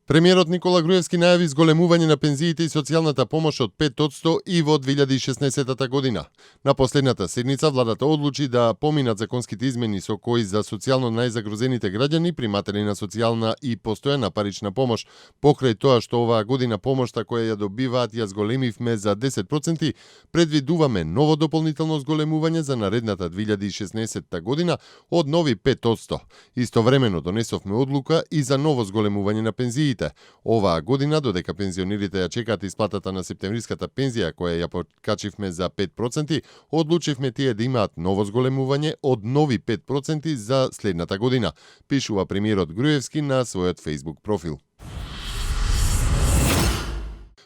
Премиерот Никола Груевски најави зголемување на пензиите и социјалната помош од 5% и во 2016 година. На последната седница владата одлучи да поминат законските измени со кои за социјално најзагрозените граѓани приматели на социјална и постојана парична помош, покрај тоа што оваа година помошта која ја добиваат ја зголемивме за 10%, предвидуваме ново дополнително зголемување за наредната 2016 година од нови 5%. Истовремено донесовме одлука и за ново зголемување на пензиите. Оваа година, додека пензионерите ја чекаат исплатата на септемвриската пензија, која ја покачивме за 5%, одлучивме тие да имаат ново зголемување од нови 5% за следната година, пишува премиерот Груевски на својот Facebook профил.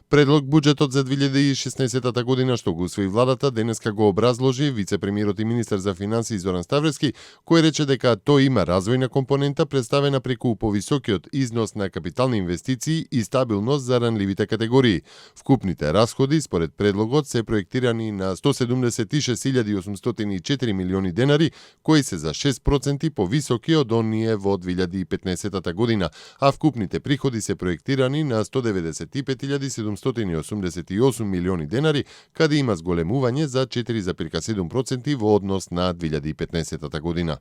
Предлог буџетот за 2016 година што го усвои владата денеска го образложи вице-премиерот и министер за финансии Зоран Ставревски, кој рече дека тој има развојна компонента представена преку повисокиот износ на капитални инвестиции и стабилност за ранливите категории. Вкупните расходи според предлогот се проектирани на 176.804 милиони денари, кои се за 6% повисоки од оние во 2015 година, а вкупните приходи се проектирани на 195.788 милиони денари, каде има зголемување за 4,7% во однос на 2015 година.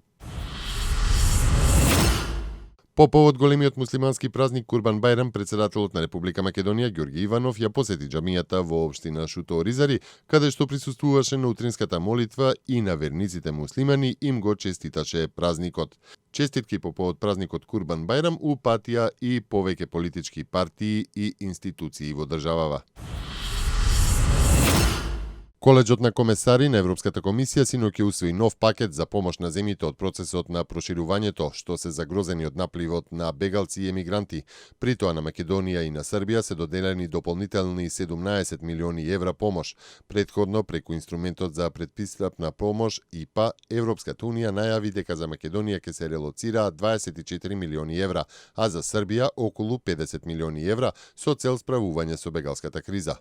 По повод големиот муслимански празник Курбан Бајрам, председателот на Република Македонија Ѓорги Иванов ја посети џамијата во општина Шуто Оризари, каде што присуствуваше на утринската молитва и на верниците муслимани им го честиташе празникот. Честитки по повод празникот Курбан Бајрам упатија и повеќе политички партии и институции во државава. Коледжот на комесари на Европската комисија синоќ усвои нов пакет за помош на земјите од процесот на проширувањето, што се загрозени од напливот на бегалци и емигранти. При тоа на Македонија и на Србија се доделени дополнителни 17 милиони евра помош. Претходно, преку инструментот за предпристапна помош ИПА, Европската унија најави дека за Македонија ќе се релоцираат 24 милиони евра, а за Србија околу 50 милиони евра со цел справување со бегалската криза.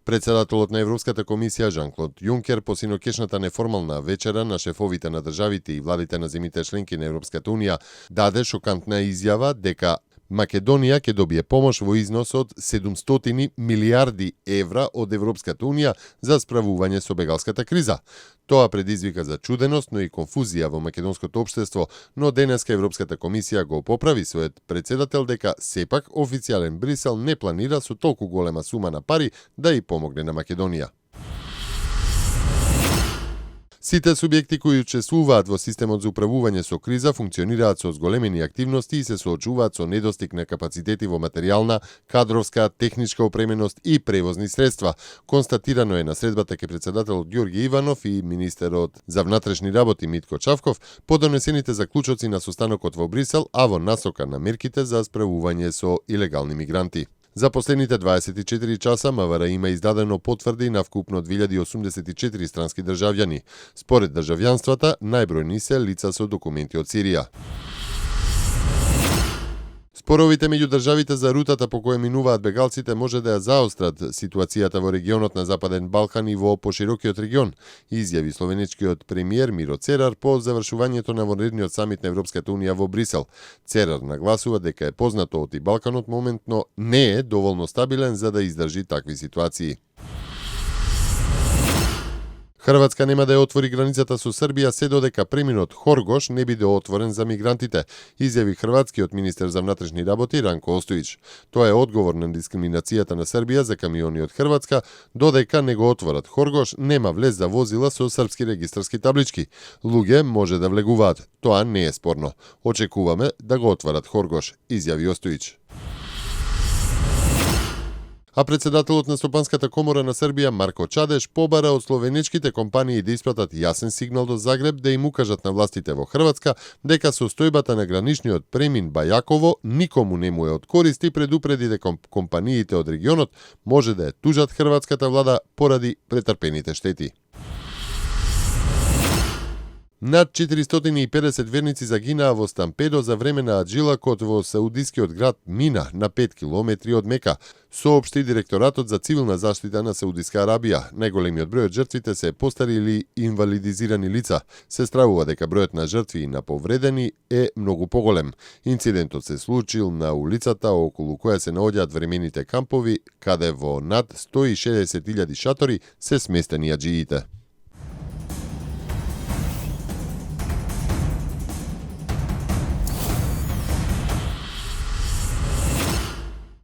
Председателот на Европската комисија Жан-Клод Јункер по синокешната неформална вечера на шефовите на државите и владите на земјите членки на Европската унија даде шокантна изјава дека Македонија ќе добие помош во износ од 700 милиарди евра од Европската унија за справување со бегалската криза. Тоа предизвика зачуденост, но и конфузија во македонското општество, но денеска Европската комисија го поправи својот председател дека сепак официјален Брисел не планира со толку голема сума на пари да и помогне на Македонија. Сите субјекти кои учествуваат во системот за управување со криза функционираат со зголемени активности и се соочуваат со недостиг на капацитети во материјална, кадровска, техничка опременост и превозни средства. Констатирано е на средбата ке председателот Ѓорги Иванов и министерот за внатрешни работи Митко Чавков по донесените заклучоци на состанокот во Брисел, а во насока на мерките за справување со илегални мигранти. За последните 24 часа МВР има издадено потврди на вкупно 2084 странски државјани. Според државјанствата, најбројни се лица со документи од Сирија. Споровите меѓу државите за рутата по која минуваат бегалците може да ја заострат ситуацијата во регионот на Западен Балкан и во поширокиот регион, изјави словенечкиот премиер Миро Церар по завршувањето на вонредниот самит на Европската унија во Брисел. Церар нагласува дека е познато и Балканот моментно не е доволно стабилен за да издржи такви ситуации. Хрватска нема да ја отвори границата со Србија се додека преминот Хоргош не биде отворен за мигрантите, изјави хрватскиот министер за внатрешни работи Ранко Остојич. Тоа е одговор на дискриминацијата на Србија за камиони од Хрватска, додека не го отворат Хоргош, нема влез за возила со српски регистарски таблички. Луѓе може да влегуваат, тоа не е спорно. Очекуваме да го отворат Хоргош, изјави Остојич. А председателот на Стопанската комора на Србија Марко Чадеш побара од словенечките компании да испратат јасен сигнал до Загреб да им укажат на властите во Хрватска дека состојбата на граничниот премин Бајаково никому не му е од корист и предупреди дека компаниите од регионот може да ја тужат хрватската влада поради претрпените штети. Над 450 верници загинаа во стампедо за време на аджилакот во саудискиот град Мина на 5 километри од Мека, соопшти директоратот за цивилна заштита на Саудиска Арабија. Најголемиот број од жртвите се постари или инвалидизирани лица. Се стравува дека бројот на жртви и на повредени е многу поголем. Инцидентот се случил на улицата околу која се наоѓаат времените кампови, каде во над 160.000 шатори се сместени аџиите.